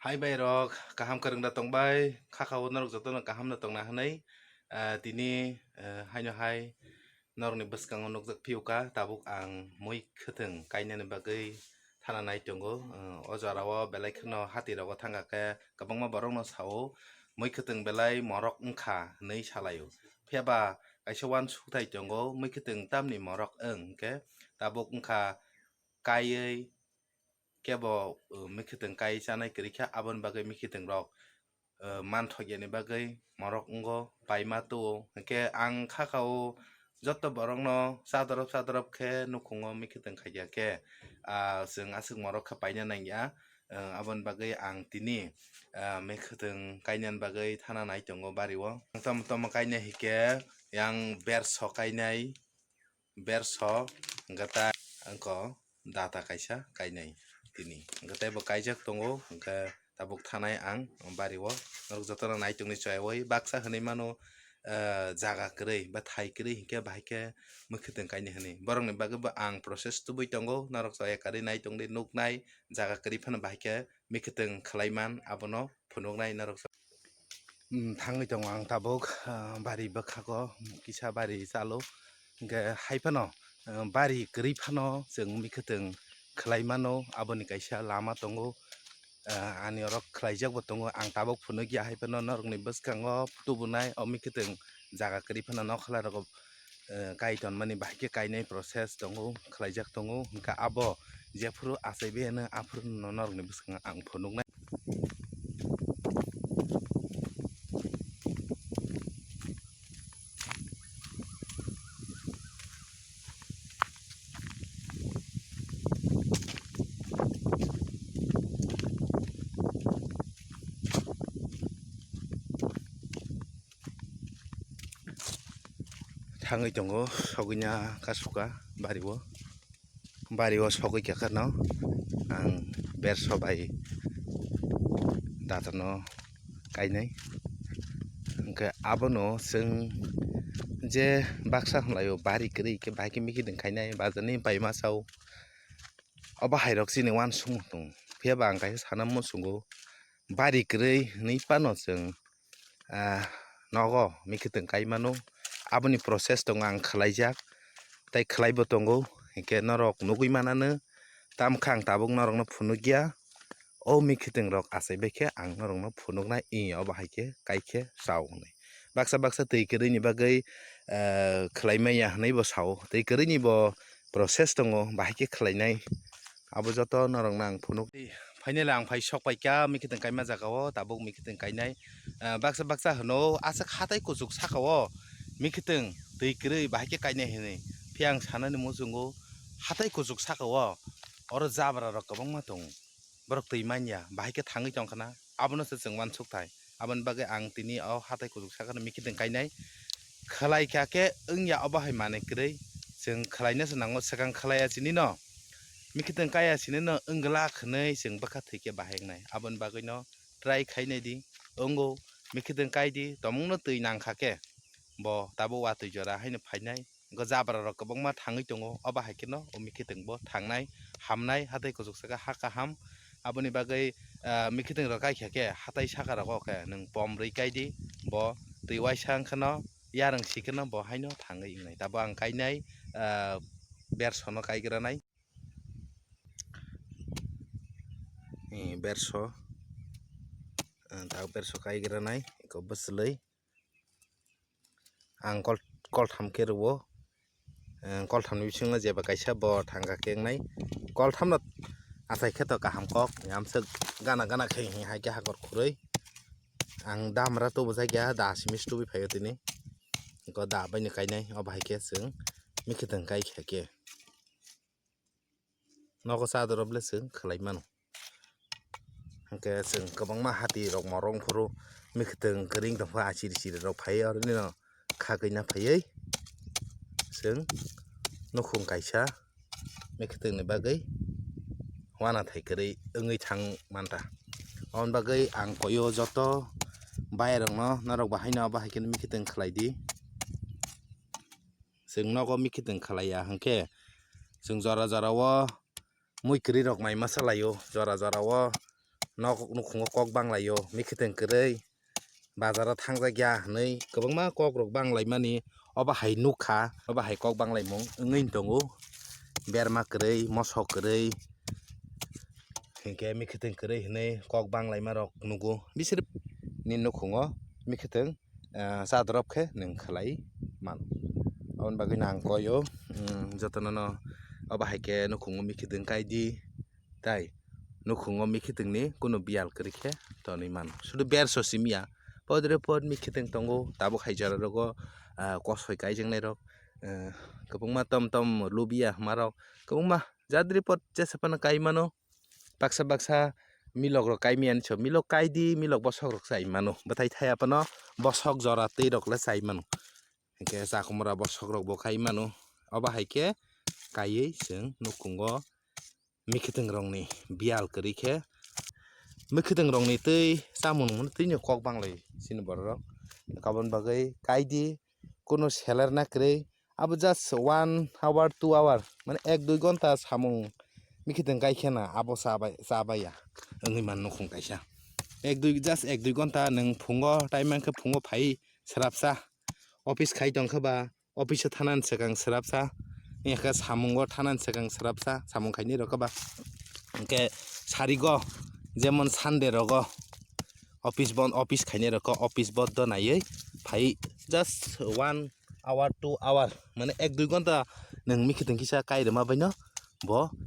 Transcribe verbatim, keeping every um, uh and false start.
Hai bai rok, kaham kwrwng da tong bai, kha kha o norok joto no kaham no tong na hwnwi, ah, tini, eh, haino hai norok ni bwskango nukjak phiyuka, tabuk ang mui khwtwng kainani bagwi thana nai tongo. Eh, o jora o belai kheno hati rogo thangkha khe kwbangma borok no sao mui khwtwng belai morok wngkha hwnwi salaio. Phiya ba kaisa uansuk thai tongo, mui khwtwng tamni morok wng khe tabuk wngkha kaiwi kebo, uh, mui khwtwng kai chanai kwrwi kha, aboni bagwi mui khwtwng rok, uh, manthok yani bagwi morok wngo, paima tuo. Hinkhe ang kha kha o joto borok no chadorop chadorop khe nukhungo mui khwtwng khaikha khe, ah, chwng aswk morok khe paina nangya. Uh, aboni bagwi ang tini, ah, mui khwtwng kainani bagwi thana nai tongo bari o. Tamo tamo kainai hinkhe yang berso kainai. Berso, hwnkhe tai wngkha data kaisa kainai tini. Hwnkhe teibo kaijak tongo, hwnkhe tabuk thanai ang bari o. Norok jotono nai tongni chaywi baksa hwnwi mano, eh, jaga kwrwi ba thai kwrwi hinkhe bahai khe mui khwtwng kainai hwnwi. Borokni bagwi bo ang process tubui tongo, norok chaya kwrwi nai tongdi nuknai, jaga kwrwi phano bahai khe mui khwtwng khwlai man abono phunuknai norok. Hmm, thangwi tongo ang tabuk, ah, bari bwkhako, kisa bari chalo. Hinkhe hai phano, ah, bari kwrwi phano chwng mui khwtwng khwlai mano, aboni kaisa lama tongo. Ah, ani oro khwlaijak bo tongo, ang tabuk phunukya, hai phano norokni bwskango tubunai o mui khwtwng jaga kwrwi phano nokhola rogo, eh, kai tonmani bahai khe kainai process tongo, khwlaijak tongo. Hinkhe abo jephuru achaibai hwnwi aphuru no norokni bwskango ang phunuknai. Thangwi tongo, sogwina kasuka bari o. Bari o sogwi kha kheno ang berso bai datano kainai. Hwnkhe abono chwng je baksa hwnlaio bari kwrwi khe bahai khe mui khwtwng kainai, bazar ni pai ma sao. Obo hai rok chini uansukmung tongo. Phiya ba ang kaisa sana muchungo, bari kwrwi hwnwi phano chwng, ah, nogo mui khwtwng kai mano. Aboni process tongo, ang khwlaijak tei khwlaibo tongo. Hinkhe norok nugwi manano, tamkha ang tabuk norokno phunukya. O mui khwtwng rok achaibai khe ang norokno phunuknai, i obo hai khe kai khe chao hwnwi. Baksa baksa twi kwrwini bagwi, ah, khwlai manya hwnwi bo sao. Twi kwrwini bo process tongo, bahai khe khwlainai. Abo joto norokno ang phunuk. Finally ang phai sok pai kha mui khwtwng kaima jaga o, tabuk mui khwtwng kainai. Ah, baksa baksa hwno aswk hatai kuchuk saka o mui khwtwng twi kwrwi bahai khe kainai hwnwi. Phiya ang sanani muchungo hatai kuchuk saka o oro jabra rok kwbangma tongo. Borok twi manya, bahai khe thangwi tong khna, abono se chwng uansuk thai. Aboni bagwi ang tini o hatai kuchuk saka no mui khwtwng kainai. Khwlai kha khe wngya obo hai manwi kwrwi, chwng khwlaino se nango, swkang khwlaiya chini no, mui khwtwng kaiya chini no wngla hwnwi chwng bwkha thwi khe bahai wngnai. Aboni bagwi no try khainai di, wngo, mui khwtwng kai di, tomungno twi nang kha khe bo tabuk watwi jora haino phainai. Go jabra rok kwbangma thangwi tongo, obo hai kheno o mui khwtwng bo thangnai, hamnai, hatai kuchuk saka ha kaham. Aboni bagwi, ah, mui khwtwng rok kai kha khe hatai saka rogo khe nwng pom rwi kai di, bo twi uaisa wng kheno, yarwng si kheno bo haino thangwi wngnai. Tabo ang kainai, ah, berso no kai gra nai. Eh, berso, ah, tabo berso kai gra nai, eko bwswlwi. Ang kol, koltham khe rwo. Eh, kolthamni bisingo jeba kaisa bo thangkha khe wngnai. Kolthamno achai khe to kaham kok, amswk gana gana khe hai khe hakor khurui. Ang damra tubu jakya, da simis tubui phaio tini. Eko da baino kainai, obo hai khe chwng mui khwtwng kai kha khe. Nogo chadorop le chwng khwlai mano. Hwnkhe chwng kwbangma hati rok morok phuru mui khwtwng kwrwi tongkha, achiri chiri rok phaiwi oro nino khagwina phaiwi chwng nukhung kaisa mui khwtwngni bagwi uanathai kwrwi wngwi thang manta. Aboni bagwi ang koio joto bayarokno norok bahaino abo hai khe mui khwtwng khwlai di. Chwng nogo mui khwtwng khwlaiya hwnkhe chwng jora jora o mui kwrwi rok mai masa laio, jora jora o nok nukhungo kok banglaio, mikhitwng kwrwi, bazaro thangjak ya hwnwi kwbangma kokrok banglaimani. Obo hai nukha, obo hai kok banglaimung wngwi tongo, berma kwrwi, mosok kwrwi, hinkhe mikhitwng kwrwi hwnwi kok banglaima rok nugo. Bisiri ni nukhungo mikhitwng, ah, chadorop khe nwng khlai mano. Aboni bagwi no ang koio, mm, jotono no obo hai khe nukhungo mikhitwng kai di, tai nukhungo mikhitwng ni kunu biyal kwrwi khe tonwi mano. Sudu berso simi ya, podre pod mikhitwng tongo, tabuk hai jora rogo, ah, kosoi kaijaknai rok, ah, kwbangma tom tom lubiya hwnma rok, kwbangma jadri pod jesa phano kai mano. Baksa baksa milok rok kai miyani so, milok kai di, milok bosok rok chai mano, bwthai thaya phano bosok jora twi rok le chai mano. Hinkhe chakhumra bosok rok bo khai mano. Obo hai khe kaiwi chwng nukhungo mikhitwng rokni biyal kwrwi khe, mikhitwng rokni twi chamung nungmani twino kok banglai chini borok rok. Aboni bagwi kai di, kunu seler na kwrwi, abo just one hour, two hour, mane ek dui ghonta samung mikhitwng kai khe na abo chabai, chabaiya wngwi man nukhung kaisa. Ek dui, just ek dui ghonta nwng phungo time mankhe phungo phai swrapsa, office khai tongkha ba, office o thanani swkang swrapsa, wngya khe samungo thanani swkang swrapsa, samung khainai rokha ba. Hinkhe sarigo, jemon Sunday rogo office bon, office khainai rokha, office bondo naiwi phai just one hour, two hour, mane ek dui ghonta nwng mikhitwng kisa kai rwma baino bo